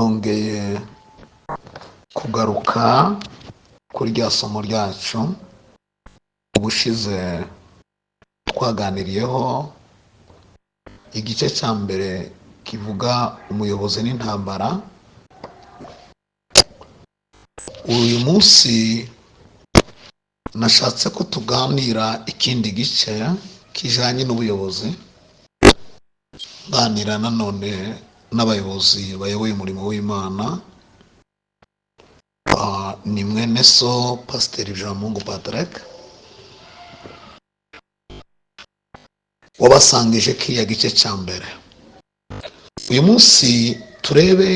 Nongeye kugaruka kuri rya somo ryacu ubushize twaganiriyeho. Igice cya mbere kivuga umuyobozi n'intambara. Uyu munsi nashatse ko tuganira ikindi gice kijanye n'ubuyobozi, nganira nanone n'abayobozi bayoboye umurimo w'Imana. Ni mwene so Pasiteri Jean Patrick wabasangije kiriya gice cya mbere. Uyu munsi turebe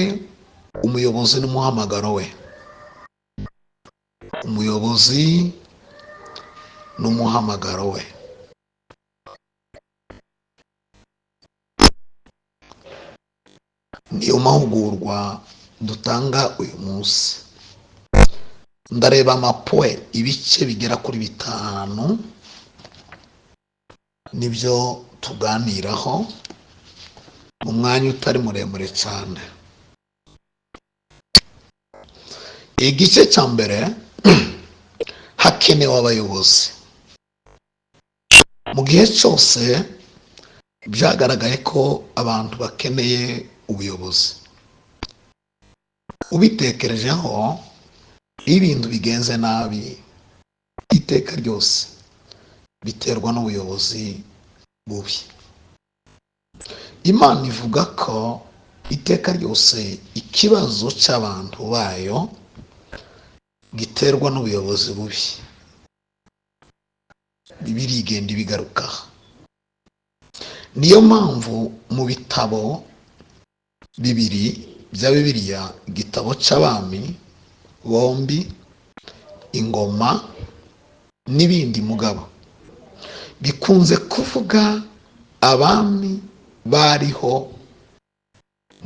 umuyobozi n'umuhamagaro we. Umuyobozi n'umuhamagaro we. Niyo mahugurwa dutanga uyu munsi. Ndareba amapoe ibice bigera kuri 5 nibyo tuganiraho mu mwanya utari muremure cyane. Igice cya mbere, hakenewe abayobozi. Mu gihe cyose byagaragaye ko abantu bakeneye ubuyobozi. Ubitekerejeho, iyo ibintu bigenze nabi iteka ryose biterwa n'ubuyobozi bubi. Imana ivuga ko iteka ryose ikibazo cy'abantu bayo giterwa n'ubuyobozi bubi. Bibiliya igenda ibigaruka. Niyo mpamvu mu bitabo bibiri bya Bibiliya, igitabo cy'abami bombi, ingoma n'ibindi mugabo, bikunze kuvuga abami bariho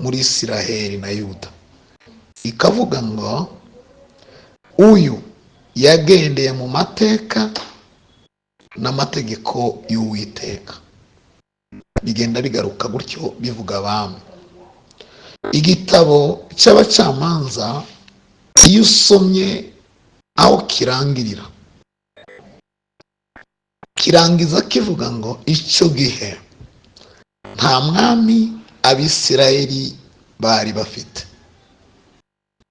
muri Isiraheli na Yuda. Ikavuga ngo uyu yagendeye mu mateka n'amategeko y'Uwiteka. Bigenda bigaruka gutyo bivuga abami. Igitabo cy'abacamanza iyo usomye aho kirangirira, kirangiza kivuga ngo icyo gihe nta mwami Abisirayeli bari bafite.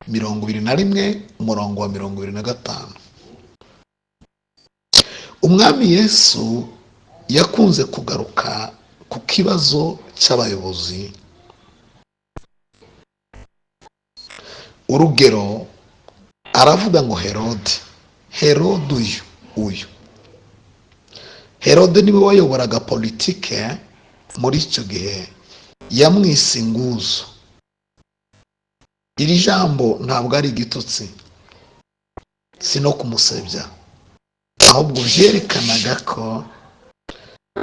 21 umurongo wa 25. Umwami Yesu yakunze kugaruka ku kibazo cy'abayobozi. Urugero aravuga ngo Herode uyu Herode niwe wayoboraga politike muri icyo gihe, yamwise inguzo. Iri jambo ntabwo ari igitutsi, si no kumusebya, ahubwo byerekanaga ko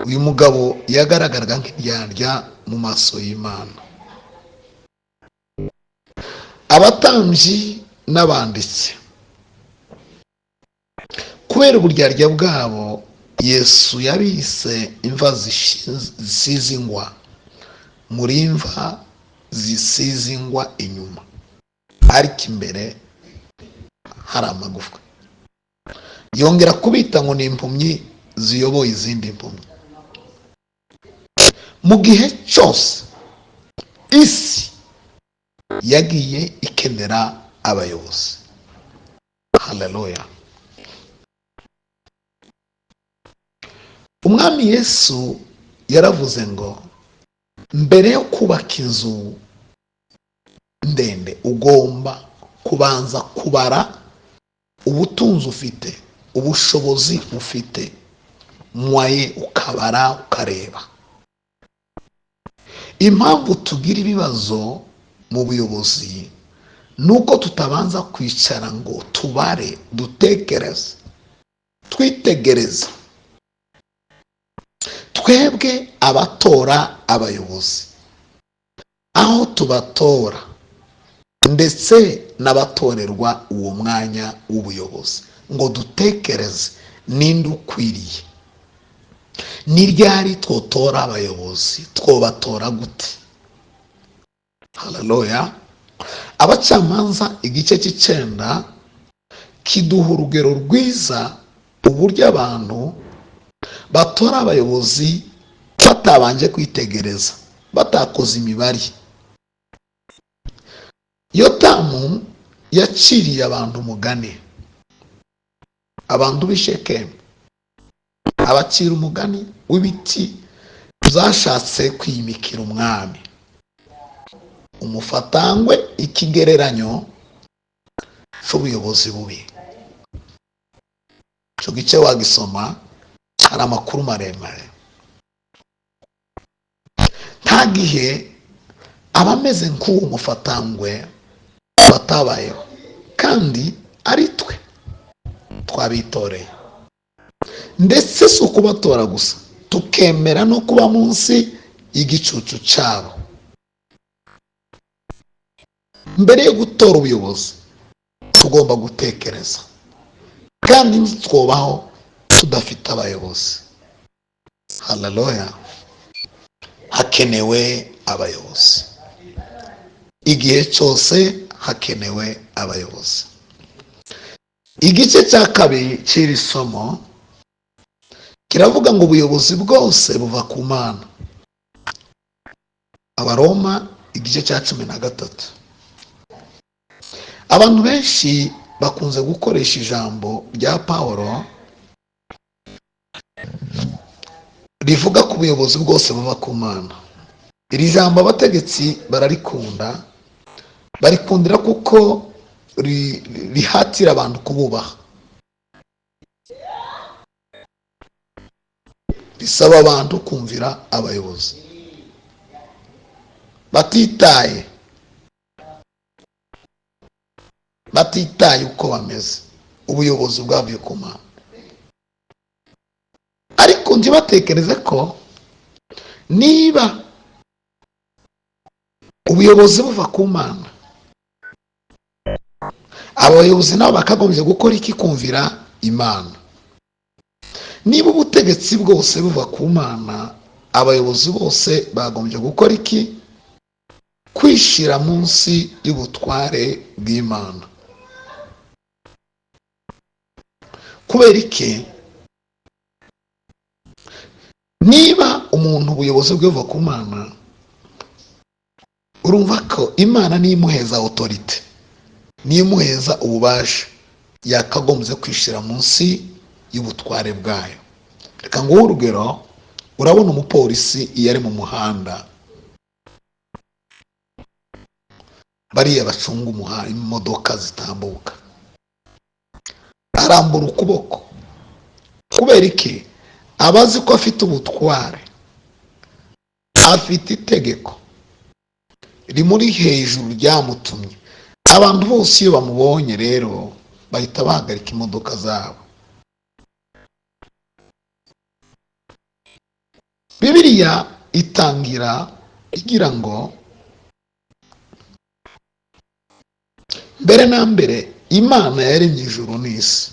uyu mugabo yagaragaraga nk'indyarya mu maso y'Imana. Abatambyi n'abanditsi, kubera uburyarya bwabo, Yesu yabise imva zisize ingwa, muri imva zisize ingwa inyuma, ariko imbere hari amagufwa. Yongera kubita ngo ni impumyi ziyoboye izindi mpumyi. Mu gihe cyose isi yagiye ikenera abayobozi. Haleluya. Umwami Yesu yaravuze ngo mbere yo kubaka inzu ndende ugomba kubanza kubara ubutunzi ufite, ubushobozi ufite, mwaye ukabara ukareba. Impamvu tugira ibibazo mu buyobozi nuko tutabanza kwicara ngo tubare, dutekereze, twitegereze. Twebwe abatora abayobozi, aho tubatora ndetse n'abatorerwa uwo mwanya w'ubuyobozi, ngo dutekereze ninde ukwiriye. Ni ryari twotora abayobozi, twobatora gute? Haleluya. Abacamanza igice cy'icenda kiduha urugero rwiza uburyo abantu batora abayobozi batabanje kwitegereza, batakoze imibare. Yotamu yaciriye abantu umugani, abantu b'i Shekemu abacira umugani w'ibiti byashatse kwimikira umwami. Umufatangwe, ikigereranyo cy'ubuyobozi bubi. Icyo gice wagisoma, hari amakuru maremare. Nta gihe abameze nk'uwo mufatangwe batabayeho, kandi ari twe twabitoreye. Ndetse si ukubatora gusa, tukemera no kuba munsi y'igicucu cyabo. Mbere yo gutora ubuyobozi tugomba gutekereza, kandi ntitwubaho tudafite abayobozi. Haleluya! Hakenewe abayobozi igihe cyose, hakenewe abayobozi. Igice cya kabiri cy'iri somo kiravuga ngo ubuyobozi bwose buva ku Mana. Abaroma igice cya 13. Abantu benshi bakunze gukoresha ijambo rya Pawulo rivuga ku buyobozi bwose buva ku Mana. Iri jambo abategetsi bararikunda, barikundira kuko rihatira abantu kububaha, risaba abantu kumvira abayobozi batitaye uko bameze. Ubuyobozi bwavuye ku Mana. Ariko ntibatekereze ko niba ubuyobozi buva ku Mana, abayobozi nabo bakagombye gukora iki? Kumvira Imana. Niba ubutegetsi bwose buva ku Mana, abayobozi bose bagombye gukora iki? Kwishyira munsi y'ubutware bw'Imana. Kubera iki? Niba umuntu ubuyobozi bwe buva ku Mana, urumva ko Imana niyo imuheza otorite, niyo imuheza ububasha, yakagombye kwishyira munsi y'ubutware bwayo. Reka nguhe urugero. Urabona umupolisi iyo ari mu muhanda, bariya bacunga umuhanda, imodoka zitambuka, arambura ukuboko. Kubera iki? Aba azi ko afite ubutware, afite itegeko rimuri hejuru ryamutumye. Abantu bose iyo bamubonye rero bahita bahagarika imodoka zabo. Bibiliya itangira igira ngo mbere na mbere Imana yaremye ijuru n'isi.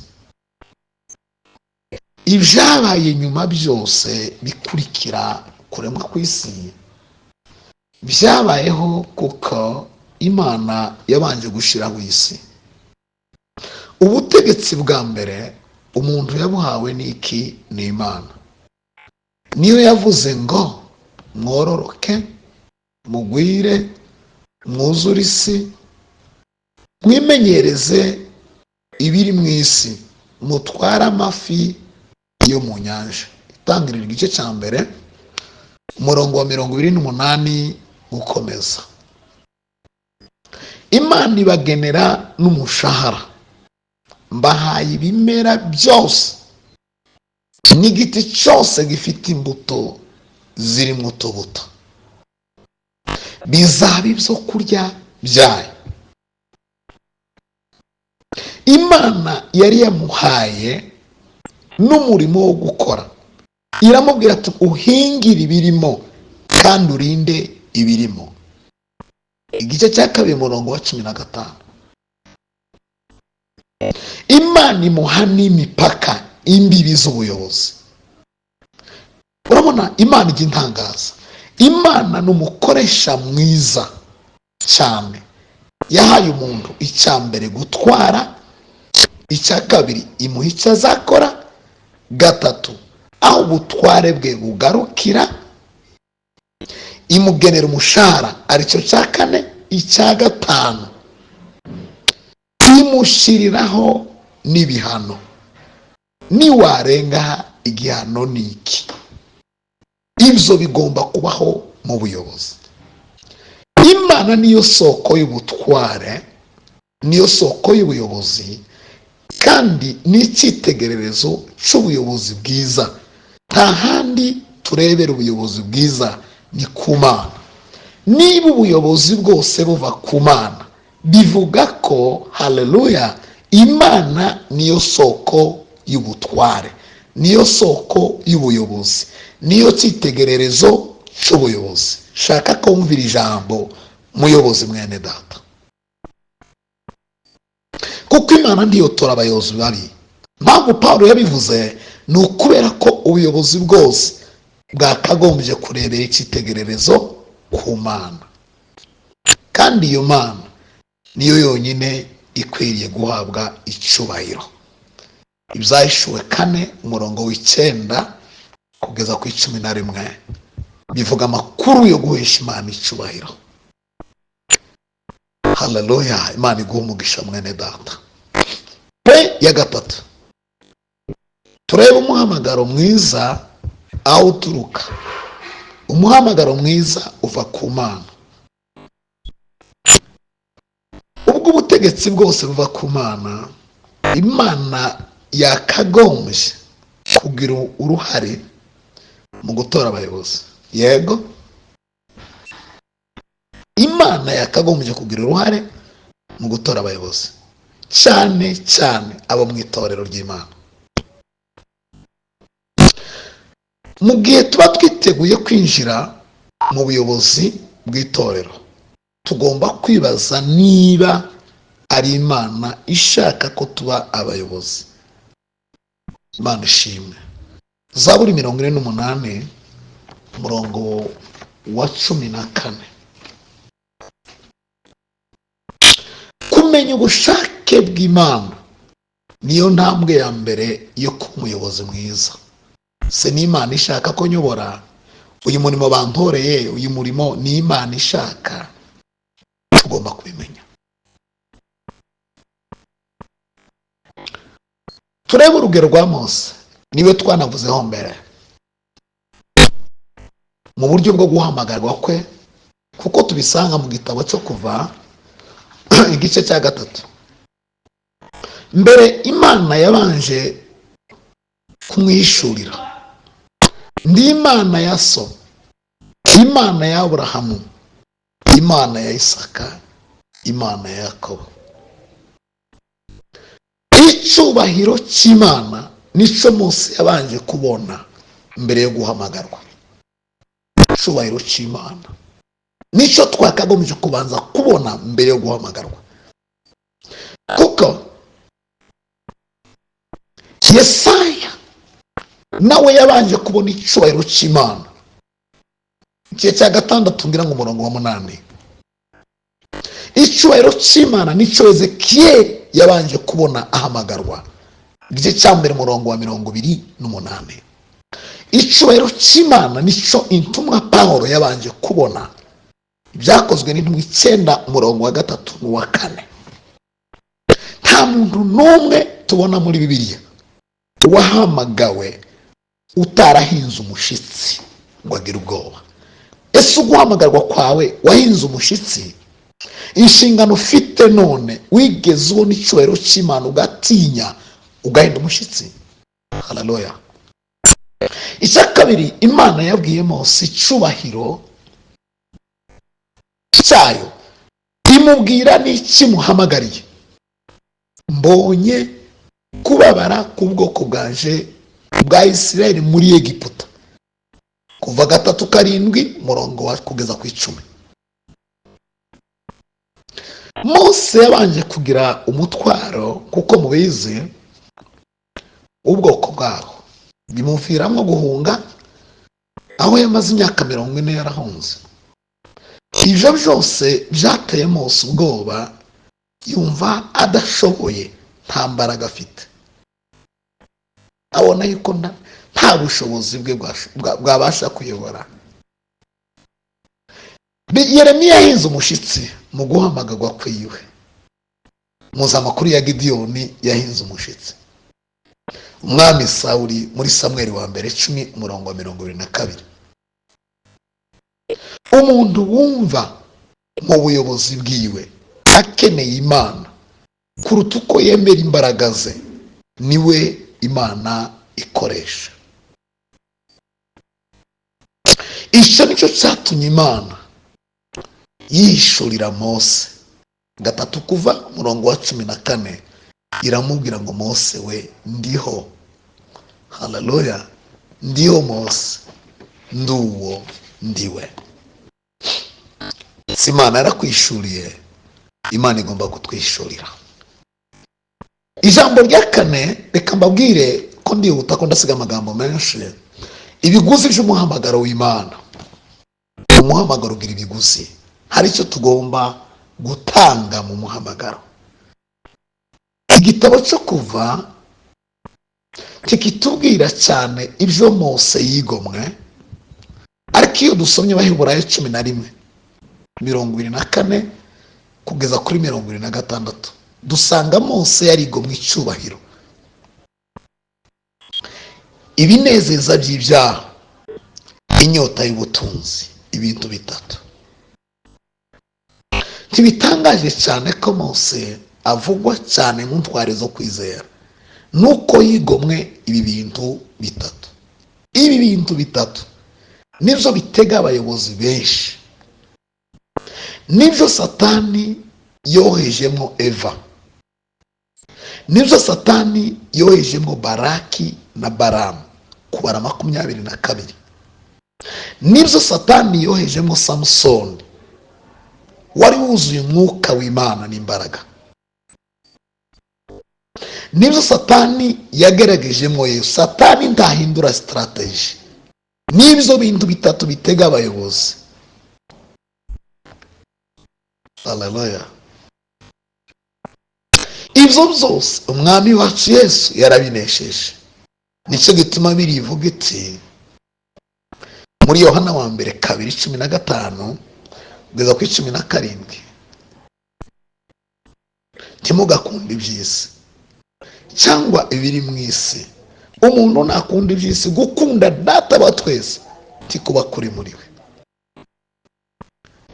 Ibyabaye nyuma byose bikurikira kuremwa kw'isi byabayeho kuko Imana yabanje gushyiraho isi. Ubutegetsi bwa mbere umuntu yabuhawe n'iki? Ni Imana. Niyo yavuze ngo mwororoke, mugwire, mwuzure isi, mwimenyereze ibiri mu isi, mutware amafi yo mu nyanja. Itangiriro igice cya mbere umurongo wa 28 gukomeza. Imana ibagenera n'umushahara, mbahaye ibimera byose n'igiti cyose gifite imbuto zirimo utubuto, bizaba ibyo kurya byayo. Imana yari yamuhaye n'umurimo wo gukora, iramubwira ati uhingire ibirimo kandi urinde ibirimo. Igice cya kabiri umurongo wa 15. Imana imuha n'imipaka, imbibi z'ubuyobozi. Urabona Imana ijya intangaza. Imana ni umukoresha mwiza cyane, Yahaye umuntu icya mbere gutwara, icya kabiri imuha icyo azakora, gatatu aho ubutware bwe bugarukira, imugenera umushahara aricyo cya kane, icya gatanu imushyiriraho n'ibihano. Niwarenga igihano ni iki? Ibyo bigomba kubaho mu buyobozi. Imana niyo soko y'ubutware, niyo soko y'ubuyobozi, kandi n'icyitegererezo cy'ubuyobozi bwiza. Nta handi turebera ubuyobozi bwiza, ni ku Mana. Niba ubuyobozi bwose buva ku Mana, bivuga ko haleluya, Imana niyo soko y'ubutware, niyo soko y'ubuyobozi, niyo cyitegererezo cy'ubuyobozi. Shaka kumvira ijambo muyobozi mwene data, kuko Imana ntiyotora abayobozi babi. Mpamvu Pawulo yabivuze ni ukubera ko ubuyobozi bwose bwakagombye kurebera icyitegererezo ku Mana, kandi iyo Mana niyo yonyine ikwiriye guhabwa icyubahiro. Ibyahishuwe 4 umurongo 9 kugeza ku 11 bivuga amakuru yo guhesha Imana icyubahiro. Haleluya, Imana iguha umugisha mwene data. Pe ya gatatu, turebe umuhamagaro mwiza aho uturuka. Umuhamagaro mwiza uva ku Mana. Ubwo ubutegetsi bwose buva ku Mana, Imana yakagombye kugira uruhare mu gutora abayobozi. Yego, Imana yakagombye kugira uruhare mu gutora abayobozi, cyane cyane abo mu itorero ry'Imana. Mu gihe tuba twiteguye kwinjira mu buyobozi bw'itorero, tugomba kwibaza niba ari Imana ishaka ko tuba abayobozi. Imana ishimwe. Zaburi 48 umurongo wa 14. Kumenya ubushake bw'Imana niyo ntambwe ya mbere yo kuba umuyobozi mwiza. Se ni Imana ishaka ko nyobora uyu murimo bantoreye, uyu murimo ni Imana ishaka, tugomba kubimenya. Turebe urugero rwa Mose, niwe twanavuzeho mbere, mu buryo bwo guhamagarwa kwe, kuko tubisanga mu gitabo cyo Kuva igice cya 3. Mbere Imana yabanje kumwishurira: ndi Imana ya so, Imana ya Aburahamu, Imana ya Isaka, Imana ya Yakobo. Icyubahiro cy'Imana nico Mose yabanje kubona mbere yo guhamagarwa. Icyubahiro cy'Imana nico twakagombye kubanza kubona mbere yo guhamagarwa, kuko Yesaya nawe yabanje kubona icyubahiro cy'Imana. Igice cya 6 ngira ngo umurongo wa 8. Icyubahiro cy'Imana nico Ezekiyeli yabanje kubona ahamagarwa. Igice cya 1 umurongo wa 28. Icyubahiro cy'Imana nico intumwa Pawulo yabanje kubona. Ibyakozwe n'intumwa 9 umurongo wa 3 n'uwa 4. Nta muntu n'umwe tubona muri Bibiliya wahamagawe utarahinze umushitsi ngo agire ubwoba. Ese uguhamagarwa kwawe wahinze umushitsi? Inshingano ufite none wigeze ubona icyubahiro cy'Imana ugatinya ugahinda umushitsi? Haleluya. Icya kabiri, Imana yabwiye Mose icyubahiro cyayo, imubwira n'ikimuhamagariye. Mbonye kubabara k'ubwoko bwanje bwa Isirayeli muri Egiputa. Kuva 3:7 umurongo wa kugeza ku 10. Mose yabanje kugira umutwaro, kuko mubizi ubwoko bwabo bimuviramo guhunga, aho yamaze imyaka 40 yarahunze. Ibyo byose byateye Mose ubwoba Yumva adashoboye, nta mbaraga afite, abona yuko nta bushobozi bwe bwabasha kuyobora. Yeremiya yahinze umushyitsi mu guhamagarwa kwiwe. Muzi amakuru ya Gidiyoni yahinze umushyitsi. Umwami Sawuli muri Samweli wa mbere 10 umurongo wa 22. Umuntu wumva mu buyobozi bwiwe akeneye Imana kuruta uko yemera imbaraga ze, niwe Imana ikoresha. Icyo nicyo cyatumye Imana yishurira Mose. 3 kuva umurongo wa 14 iramubwira ngo Mose we ndiho. Haleluya, ndiho Mose, nduwo ndiwe. Si Imana yarakwishuriye, Imana igomba kutwishurira. Ijambo rya kane, reka mbabwire ko ndihuta ko ndasiga amagambo menshi. Ibiguzi by'umuhamagaro w'Imana. Umuhamagaro ugira ibiguzi. Hari icyo tugomba gutanga mu muhamagaro. Igitabo cyo Kuva kikitubwira cyane ibyo Mose yigomwe, ariko iyo dusomye Abaheburayo 11 24 kugeza kuri 26, dusanga Mose yarigomwe icyubahiro, ibinezeza by'ibyaha, inyota y'ubutunzi, ibintu bitatu. Ntibitangaje cyane ko Mose avugwa cyane nk'intwari zo kwizera, nuko yigomwe ibi bintu bitatu. Ibi bintu bitatu nibyo bitega abayobozi benshi, nibyo Satani yohejemo Eva, nibyo Satani yohejemo Baraki na Baramu, Kubara 22, nibyo Satani yohejemo Samusoni wari wuzuye umwuka w'Imana n'imbaraga, nibyo Satani yageragejemo Yesu. Satani ntahindura strategy. Nibyo bintu bitatu bitega abayobozi. Haleluya. Ibyo byose umwami wacu Yesu yarabinesheje. Nicyo gituma birivuga iti muri Yohana wa mbere 2:15 kugeza kuri 17, ntimugakunde iby'isi cyangwa ibiri mu isi. Umuntu nakunda iby'isi, gukunda Data wa twese ntikuba kuri muri we.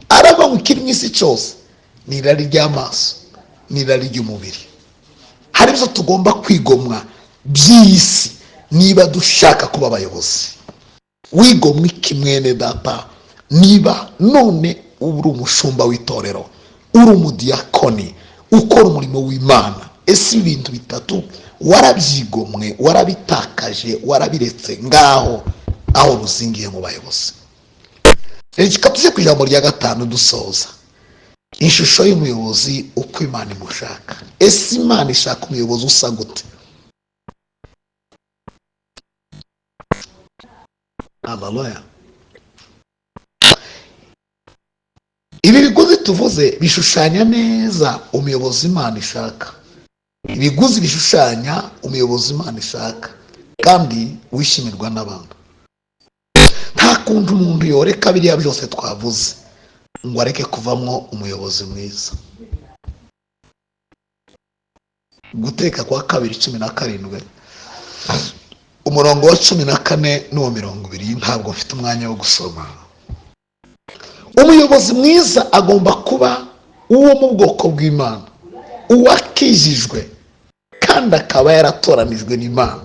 Arava mu kiri mu isi cyose ni irari ry'amaso, ni irari ry'umubiri. Hari ibyo tugomba kwigomwa by'isi niba dushaka kuba abayobozi. Wigomwa iki mwene data? Niba none uri umushumba w'itorero, uri umudiyakoni, ukora umurimo w'Imana, ese ibintu bitatu warabyigomwe, warabitakaje, warabiretse ngaho aho ruzingiye mu bayobozi? Reka tujye ku ijambo rya gatanu dusoza. Ishusho y'umuyobozi uko Imana imushaka. Ese Imana ishaka umuyobozi usa gute? Haleluya. Ibi biguzi tuvuze bishushanya neza umuyobozi Imana ishaka. Ibiguzi bishushanya umuyobozi Imana ishaka kandi wishimirwa n'abantu. Nta kuntu umuntu yoreka biriya byose twavuze ngo areke kuvamwo umuyobozi mwiza. Guteka kwa 2:17 umurongo wa 14 n'uwa 20, ntabwo mfite umwanya wo gusoma. Umuyobozi mwiza agomba kuba uwo mu bwoko bw'Imana, uwakijijwe kandi akaba yaratoranijwe n'Imana.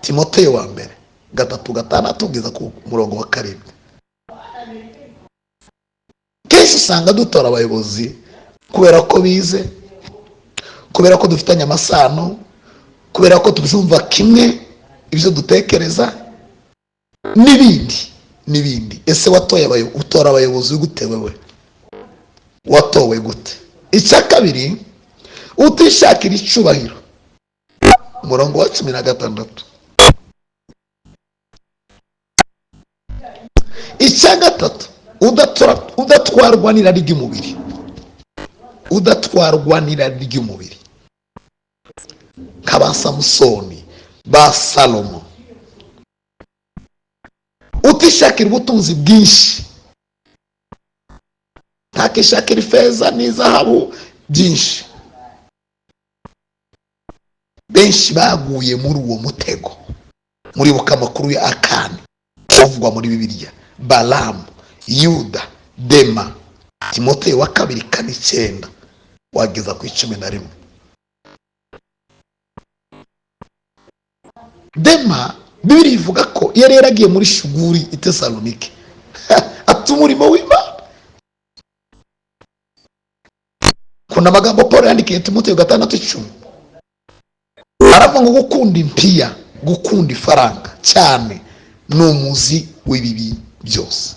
Timoteyo wa mbere 3:6 kugeza ku murongo wa 7. Kenshi usanga dutora abayobozi kubera ko bize, kubera ko dufitanye amasano, kubera ko tubyumva kimwe ibyo dutekereza n'ibindi n'ibindi. Ese watoye utora abayobozi gute? Wewe watowe gute? Icya kabiri, utishakira icyubahiro, umurongo wa 16. Icya gatatu, udatwarwa n'irari ry'umubiri, Udatwarwa n'irari ry'umubiri nka ba Samusoni, ba Salomo, utishakira ubutunzi bwinshi, ntakishakira ifeza n'izahabu byinshi. Benshi baguye muri uwo mutego. Muribuka amakuru ya Akani uvugwa muri Bibiliya, Balamu, Yuda, Dema. Timoteyo wa kabiri 4:9 wageza ku 11. Dema Bibiliya ivuga ko yari yaragiye muri shuguri i Tesalonike ata umurimo w'Imana. Kuna amagambo Paul yandikiye Timoteyo 6:10, aravuga ngo gukunda impiya, gukunda ifaranga cyane ni umuzi w'ibibi byose.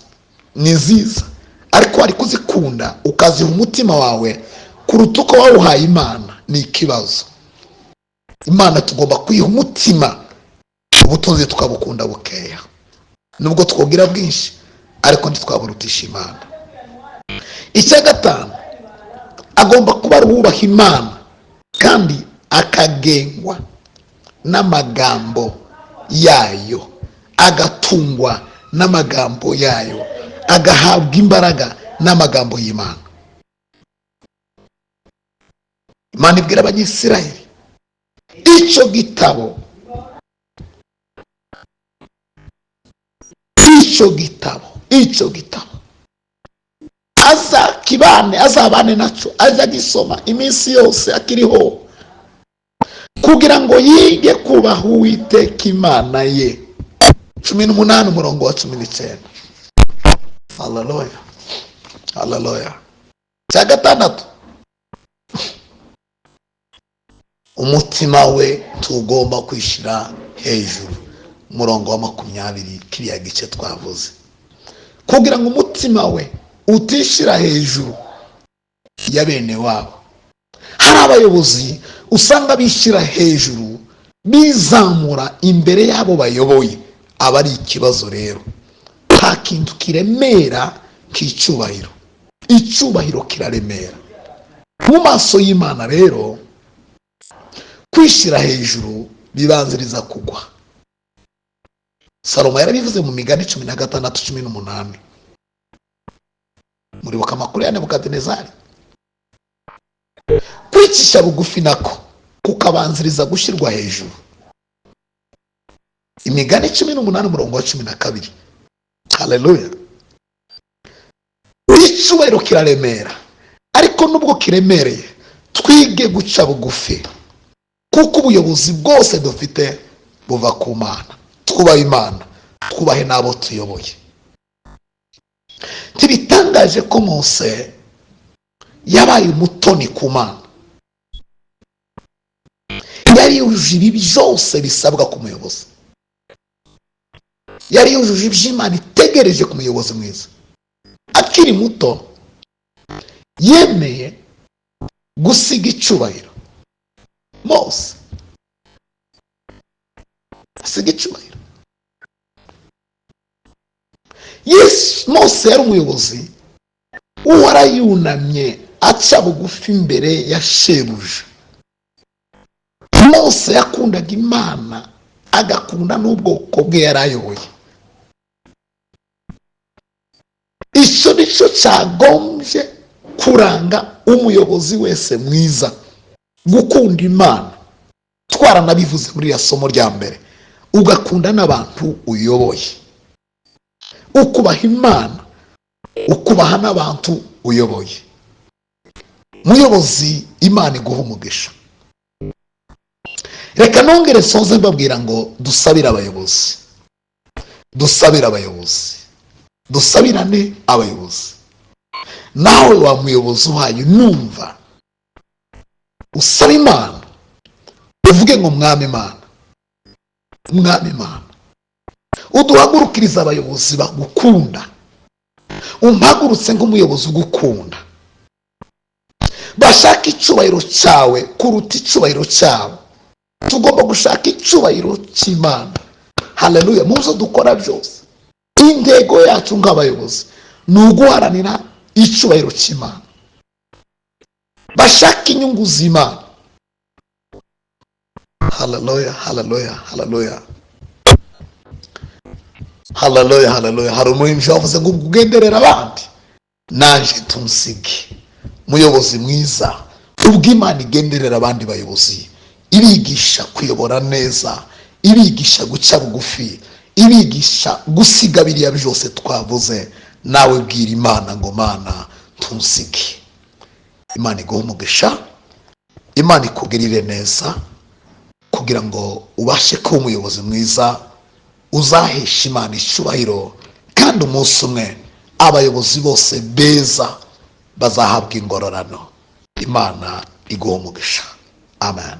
Ni nziza, ariko wari kuzikunda ukaziha umutima wawe kuruta uko wawuhaye Imana, ni ikibazo. Imana tugomba kwiha umutima, ubutunzi tukabukunda bukeya, nubwo twogira bwinshi ariko ntitwaburutisha Imana. Icya gatanu, agomba kuba ari uwubaha Imana kandi akagengwa n'amagambo yayo, agatungwa n'amagambo yayo, agahabwa imbaraga n'amagambo y'Imana. Imana ibwira Abanyisirayeli icyo gitabo, icyo gitabo, icyo gitabo azakibane, azabane nacyo, ajya agisoma iminsi yose akiriho, kugira ngo yige kubaha Uwiteka Imana ye. 18 umurongo wa 19. Haleluya, haleluya. Cya gatandatu, umutima we tugomba kwishyira hejuru. Umurongo wa 20, kiriya gice twavuze, kugira ngo umutima we utishyira hejuru ya bene wabo. Hari abayobozi usanga bishyira hejuru, bizamura imbere y'abo bayoboye, aba ari ikibazo. Rero nta kintu kiremera nk'icyubahiro. Icyubahiro kiraremera mu maso y'Imana. Rero kwishyira hejuru bibanziriza kugwa. Salomo yarabivuze mu migani 16:18. Muribuka amakuru ya Nebukadinezari. Kwicisha bugufi nako kukabanziriza gushyirwa hejuru. Imigani 18 umurongo wa 12. Haleluya. Icyubahiro kiraremera, ariko nubwo kiremereye twige guca bugufi, kuko ubuyobozi bwose dufite buva ku Mana. Twubahe Imana, twubahe n'abo tuyoboye. Ntibitangaje ko Mose yabaye umutoni ku Mana. Yari yujuje ibi byose bisabwa ku muyobozi, yari yujuje iby'Imana itegereje ku muyobozi mwiza. Akiri muto yemeye gusiga icyubahiro. Mose asiga icyubahiro. Yesu, Mose yari umuyobozi uhora yunamye aca bugufi imbere ya shebuja. Mose yakundaga Imana, agakunda n'ubwoko bwe yari ayoboye. Icyo nicyo cyagombye kuranga umuyobozi wese mwiza, gukunda Imana. Twaranabivuze muri iriya somo rya mbere, ugakunda n'abantu uyoboye, ukubaha Imana, ukubaha n'abantu uyoboye. Muyobozi, Imana iguha umugisha. Reka nongere nsoze mbabwira ngo dusabire abayobozi, dusabire abayobozi, dusabirane abayobozi. Nawe wa muyobozi uhaye numva, usaba Imana, uvuge ngo Mwami Imana, Mwami Imana, uduhagurukiriza abayobozi bagukunda, umpagurutse nk'umuyobozi ugukunda, bashaka icyubahiro cyawe kuruta icyubahiro cyabo. Tugomba gushaka icyubahiro cy'Imana. Haleluya. Mu byo dukora byose, intego yacu nk'abayobozi ni uguharanira icyubahiro cy'Imana. Bashaka inyungu z'Imana. Haleluya, haleluya, haleluya, haleluya, haleluya. Hari umuririmbyi wavuze ngo ubwo ugenderera abandi, naje tumusige. Muyobozi mwiza, ubwo Imana igenderera abandi bayobozi, ibigisha kuyobora neza, ibigisha guca bugufi, ibigisha gusiga biriya byose twavuze, nawe bwira Imana ngo Mana tumusige. Imana iguhe umugisha, Imana ikugirire neza, kugira ngo ubashe kuba umuyobozi mwiza uzahesha Imana icyubahiro, kandi umunsi umwe abayobozi bose beza bazahabwa ingororano. Imana iguhe umugisha. Amen.